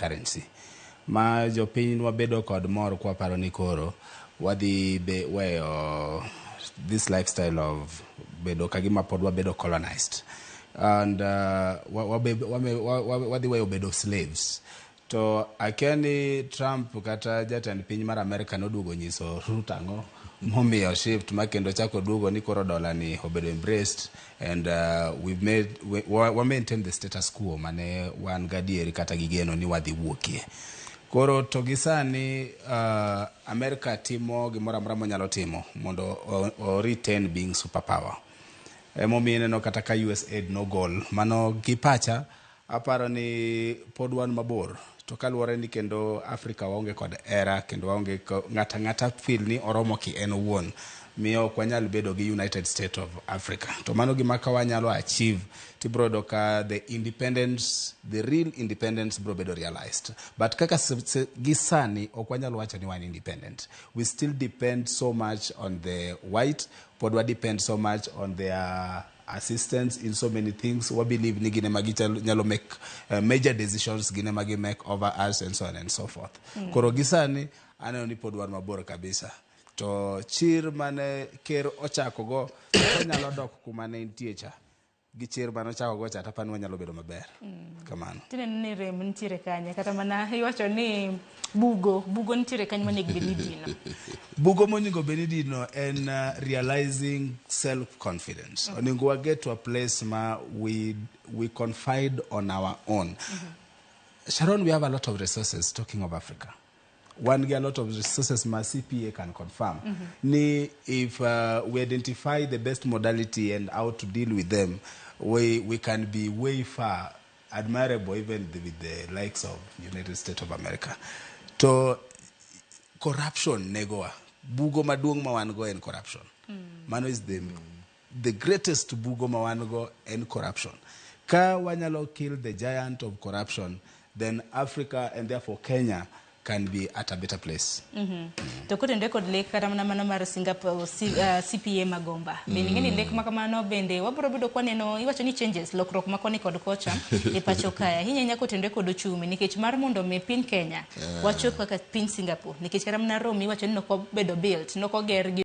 currency ma jopiny wabedo kod mor kwaparo ni koro wadhi be weyo this lifestyle of bedo kagima pod wabedo colonized and wadhi weyo bedo slaves. To akia ni Trump kata jatend piny mar Amerika noduogo nyiso Ruto ang'o momiyo shift ma kendo chako duogo ni koro dola ni obedo embraced and we've made we, wa, wa maintain the status quo mane wan gadieri kata gi geno ni wadhi wuokie. Koro to gi sani Amerika timo gimoro amora monyalo timo mondo o retain being superpower. Emomiyo ineno kata ka USAID nogol mano gi pacha aparo ni pod wan mabor to kaluwore ni kendo Africa waonge kod era kendo waonge ng'ata ng'ata feel ni oromo ki en owuon, miyo ok wanyal bedo gi United States of Africa. To mano gima ka wanyalo achieve, tibro yudo ka the independence, the real independence bro bedo realized. But kaka gi sani ok wanyal wacho ni wan independent. We still depend so much on the white, pod wa depend so much on their assistance in so many things. We believe ni gin ema ginyalo make major decisions, gin ema gi make over us and so on and so forth. Koro gi sani aneno ni pod wan mabor kabisa. To chir mane ker ochako go onyalo dok kuma ne entie cha. Gi chir mane ochako go cha tapani wanyalo bedo maber. Kamano. Tineno ni rem nitiere kanye kata mana iwacho ni bugo nitiere kanye monego bed ni dino? Bugo monego bed ni dino en realizing self confidence. Onego wa get to a place ma we confide on our own. Sharon, we have a lot of resources, talking of Africa. Wan gi a lot of resources ma CPA can confirm. Ni if we identify the best modality and how to deal with them, we can be way far admirable even with the likes of United States of America. To corruption negowa. Bugo maduong' ma wan go en corruption. Mano is the greatest bugo ma wan go en corruption. Ka wanyalo kill the giant of corruption, then Africa and therefore Kenya can be at a better place. To kotenore kod lek kata mana mano mar Singapore CPA Magomba. Bende ing'e ni lek ma kamano bende wabiro bedo kwaneno iwacho ni changes, lokruok ma koni kod kocha e pacho kae. Ahinya ahinya kotenore kod ochumi, nikech mar mondo mi piny Kenya wachop kaka piny Singapore, nikech kata mana Rome iwacho ni nokobedo built, nokoger gi